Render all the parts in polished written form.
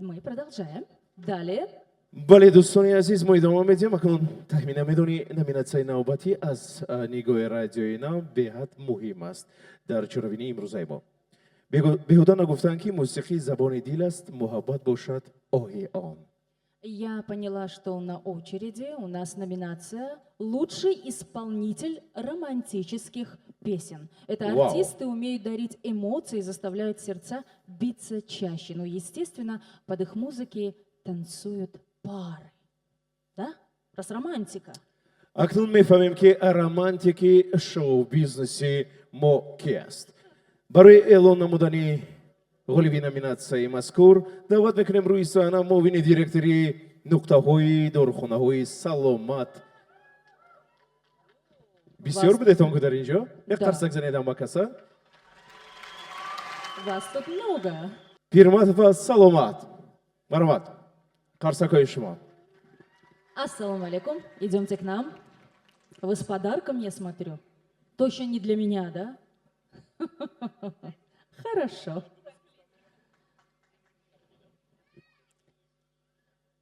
Мы продолжаем. Далее. Бале, дӯстони азиз, мо идома медиҳем. Акнун, Таҳмина, медонӣ, номинатсияи навбатӣ аз нигоҳи Радиои Нав беҳад муҳим аст дар чорабинии имрӯзаи мо. Беҳуда нагуфтанд, ки мусиқӣ забони дил аст, муҳаббат бошад оҳи он. Я поняла, что на очереди у нас номинация «Лучший исполнитель романтических песен». Это Вау. Артисты умеют дарить эмоции, заставляют сердца биться чаще. Ну, естественно, под их музыки танцуют пары. Да? Раз романтика. Акнун мефаҳмем, ки романтики шоу-бизнеси мо ки аст. Барои эълон намудани ғолиби номинатсияи мазкур даъват мекунем рӯи саҳна муовини директори нуқтаҳои дорухонаҳои Саломат. Бисёр будетон ку дар ин ҷо, як Да. қарсак занед ҳама каса. Вас тут много. Пирматова Саломат, марҳамат, қарсакҳои шумо. Ассаламу алейкум. Идемте к нам. Вы с подарком, я смотрю. Точно не для меня, да? Хорошо.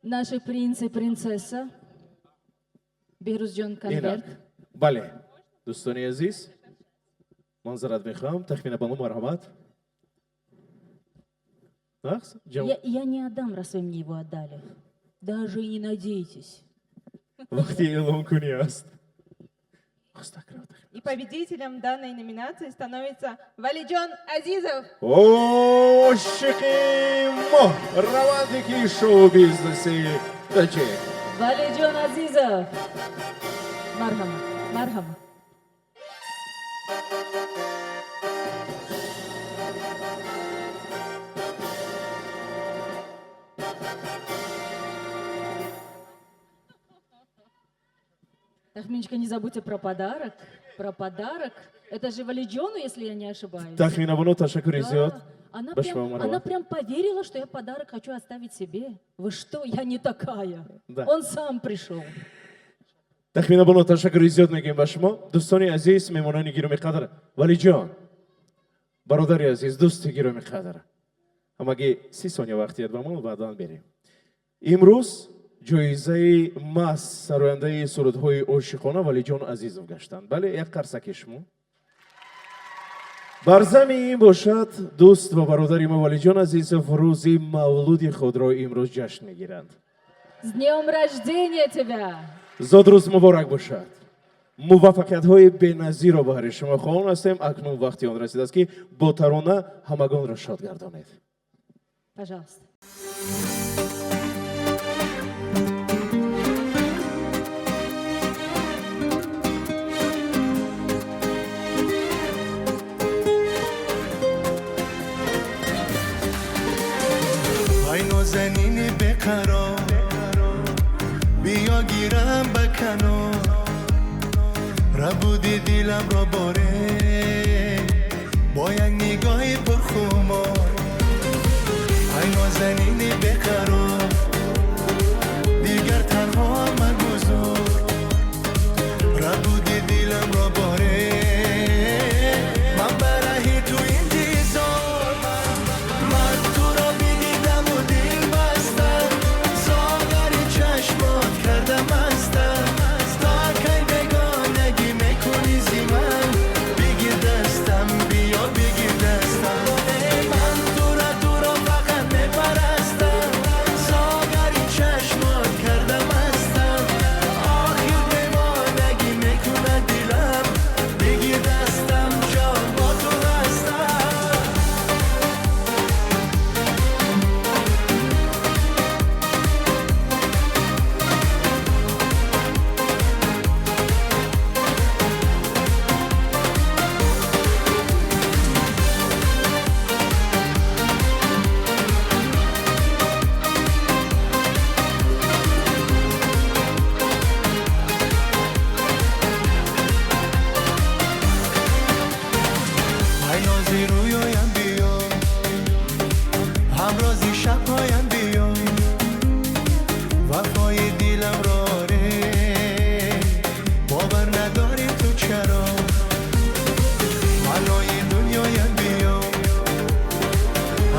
Наши принц и принцесса. Бехрузджон, конверт. Инак, бале, дӯстони азиз, манзарат мехоҳам. Тахмина бону, марҳамат. Нақс Я не отдам, раз вы мне его отдали. Даже и не надейтесь. Вақти эълонкунӣ аст. И победителем данной номинации становится Валиджон Азизов. Ошиқи мо, романтики шоу-бизнеси таҷик. Валиджон Азизов. Марҳама, марҳама. Тахминочка, не забудьте про подарок. Про подарок. Это же Валиджону, если я не ошибаюсь. Тахмина бону, ташаккури Да. зиёд. Она Ба прям, шумо марҳамат. Она прям поверила, что я подарок хочу оставить себе. Вы что, я не такая. Да. Он сам пришел. Тахмина бону, ташаккури зиёд мегӯем ба шумо. Дӯстони азиз, меҳмонони гиромиқадр, Валиҷон, бародари азиз, дӯсти гиромиқадр, ҳамагӣ 30 сония вақт диҳед ба мо, баъдан берем. Имрӯз ҷоизаи маҳз сарояндаи сурудҳои ошиқона Валиҷон Азизов гаштанд. Бале, як қарсаки шумо. Бар зами ин бошад, дӯст ва бародари мо Валиҷон Азизов рӯзи мавлуди худро имрӯз ҷашн мегиранд. С днем рождения тебя! Зодрӯз муборак бошад, муваффақиятҳои беназирро баҳри шумо хоҳон ҳастем. Акнун вақти он расидааст, ки бо тарона ҳамагонро шод гардонед. Пожалуйста. Ай нозанини беқарор, биё гирам ба канор, рабуди диламро боре бо як нигоҳи пурхумор. Ай нозанини беқарор, дигар танҳо магузор, рабуди диламро боре, ман бараҳи ту интизор. Ман туро бидидаму дил бастам, соғари чашмот кардам мастам. То кай бегонагӣ мекунӣ зи ман? Бигир дастам, биё, бигир дастам. Ман тура, туро фақат мепарастам, соғари чашмот кардам мастам. Охир девонагӣ мекунад дилам, бигир дастам, ҷон, бо ту ҳастам. Ай нози рӯёям, биё, ҳамрози шабҳоям биё, вафои диламро ре бовар надорӣ ту чаро? Маънои дунёям биё,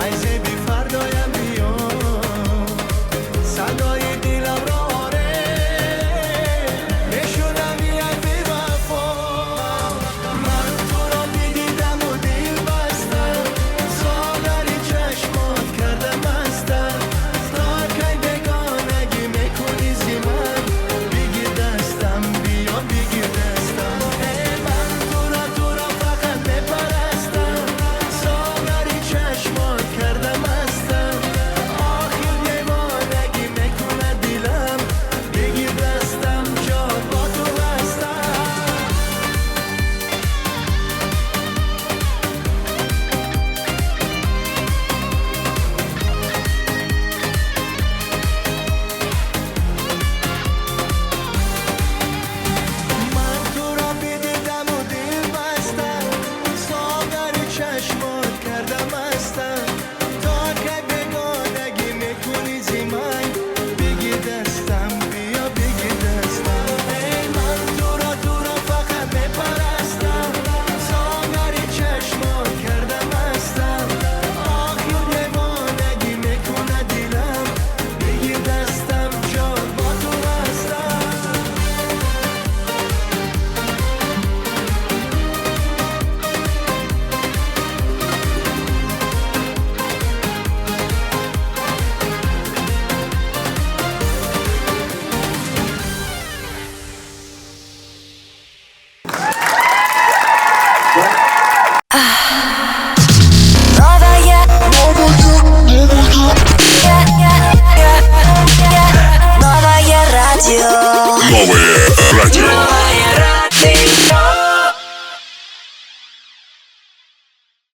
ай зеби фардоям биё. Радио. Новое радио. Новое.